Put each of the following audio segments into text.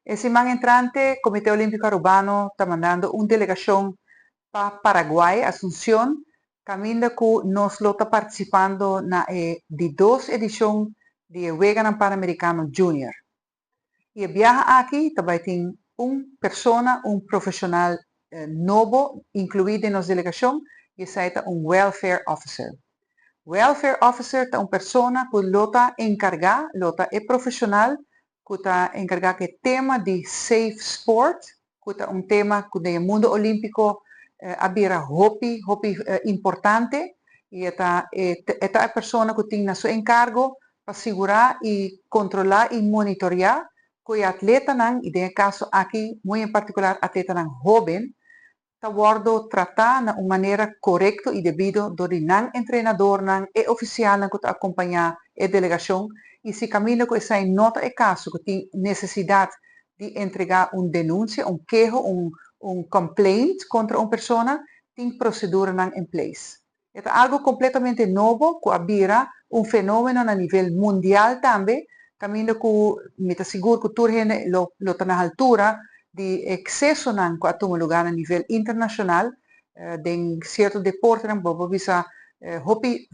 E siman entrante, Comite Olimpico Arubano ta mandando un delegacion pa Paraguay, Asuncion, caminda cu nos lo ta participando na e di dos edicion di Weganan Panamericano Junior. E biaha aki tambe tin un persona, un profesional nobo, inclui den nos delegacion, y esey ta un welfare officer. Welfare officer ta un persona cu lo ta encarga, lo ta e profesional cu ta encarga cu e tema di safe sport, cu ta un tema cu den mundo olimpico a bira hopi, hopi importante, y ta e persona cu tin na su encargo pa sigura y controla y monitorea cu e atletanan, y den caso aki, muy en particular atletanan hoben, ta wordo trata na un manera corecto y debido door di nan entrenadornan y oficialnan cu ta acompaña e delegacion, y si caminda cu esey no ta e caso, cu tin necesidad di entrega un denuncia, un keho, un complaint contra un persona, tin proceduranan in place. Ta algo completamente nobo, cu a bira un fenomeno na nivel mundial tambe, caminda cu mi ta sigur cu tur hende lo ta na altura di excesonan cu a tuma luga na nivel internacional, den cierto deportenan, bo por bisa, hopi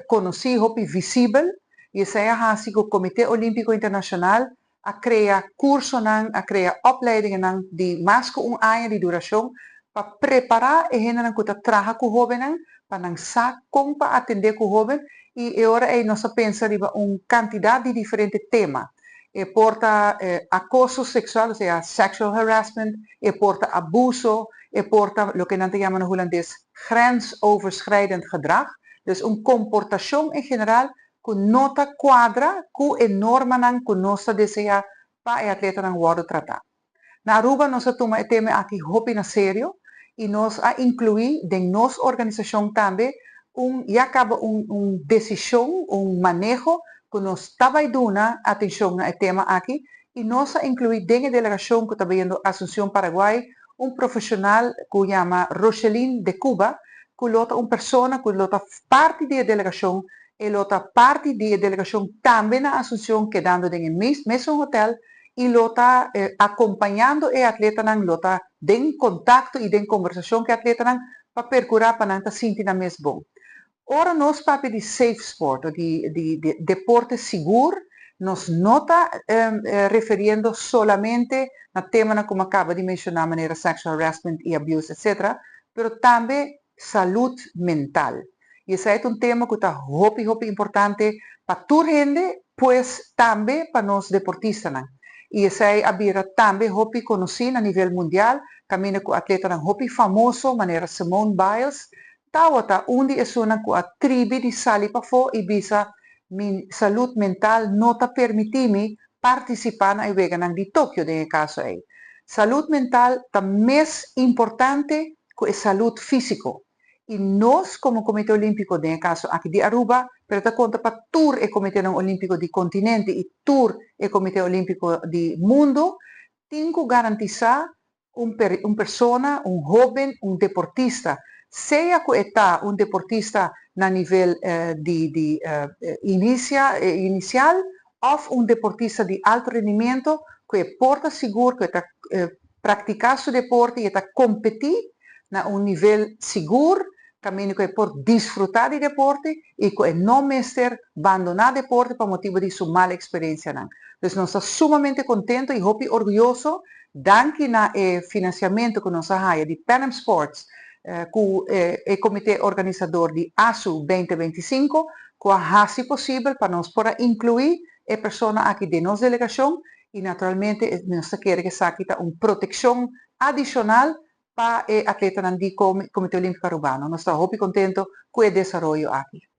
conoci, hopi visibel, y esey a haci cu Comite Olimpico Internacional a crea cursonan, a crea opleidingen di mas cu un aña di duracion pa prepara e hendenan cu ta traha cu hobennan, pa nan sa con pa atende cu hoben, y awor ey nos a pensa riba un cantidad di diferente tema. E por ta acoso sexual, osea sexual harassment, e por ta abuso, e por ta loke nan ta yama na Hulandes grensoverschrijdend gedrag, dus un comportacion en general cu no ta cuadra cu e normanan cu nos ta desea pa e atletanan wordo trata. Na Aruba nos a tuma e tema aki hopi na serio y nos a inclui den nos organisacion tambe un ya caba un decision, un maneho cu nos ta bay duna atencion na e tema aki, y nos a inclui den e delegacion cu ta bayendo Asunción, Paraguay, un profesional cu yama Rocheline de Cuba, cu lo ta un persona cu lo ta parti di e delegacion, y lo ta parti di e delegacion tambe na Asunción, kedando den mesun hotel, y lo ta acompañando e atletanan, lo ta den contacto y den conversacion cu e atletanan pa percura pa nan ta sinti nan mes bon. Ora nos papia di safe sport, di deporte sigur, nos no ta referiendo solamente na tema como a caba di menciona, manera sexual harassment y abuse, etc., pero tambe salud mental. Y esey ta un tema cu ta hopi, hopi importante pa tur hende, pues tambe pa nos deportistanan. Y esey a bira tambe hopi conoci na nivel mundial, caminda cu atletanan hopi famoso, manera Simone Biles, tawata un di esunnan cu a tribi di sali pafo y bisa: "Mi salud mental no ta permiti mi participa na Weganan di Tokio den caso ey." Salud mental ta mes importante cu e salud fisico. Y nos, como Comite Olimpico, den caso aki di Aruba, pero ta conta pa tur e Comite Olimpico di continente y tur e Comite Olimpico di mundo, tin cu garantisa un persona, un hoben, un deportista, sea cu ta un deportista na nivel di inicial of un deportista di alto rendimento, cu por ta sigur, cu ta practica su deporte y ta competi na un nivel sigur, caminda cu por disfruta di deporte y cu no mester bandona deporte pa motibo di su mal experiencianan. Anto, nos ta sumamente contento y hopi orguyoso, danki na financiamento cu nos a haya di Pan Am Sports, cu e comite organisador di ASU 2025, cu a haci posibel pa nos por inclui e persona aki den nos delegacion, y naturalmente nos kier cu esaki ta un proteccion adicional pa e atletanan di Comite Olimpico Arubano. Nos ta hopi contento cu e desaroyo aki.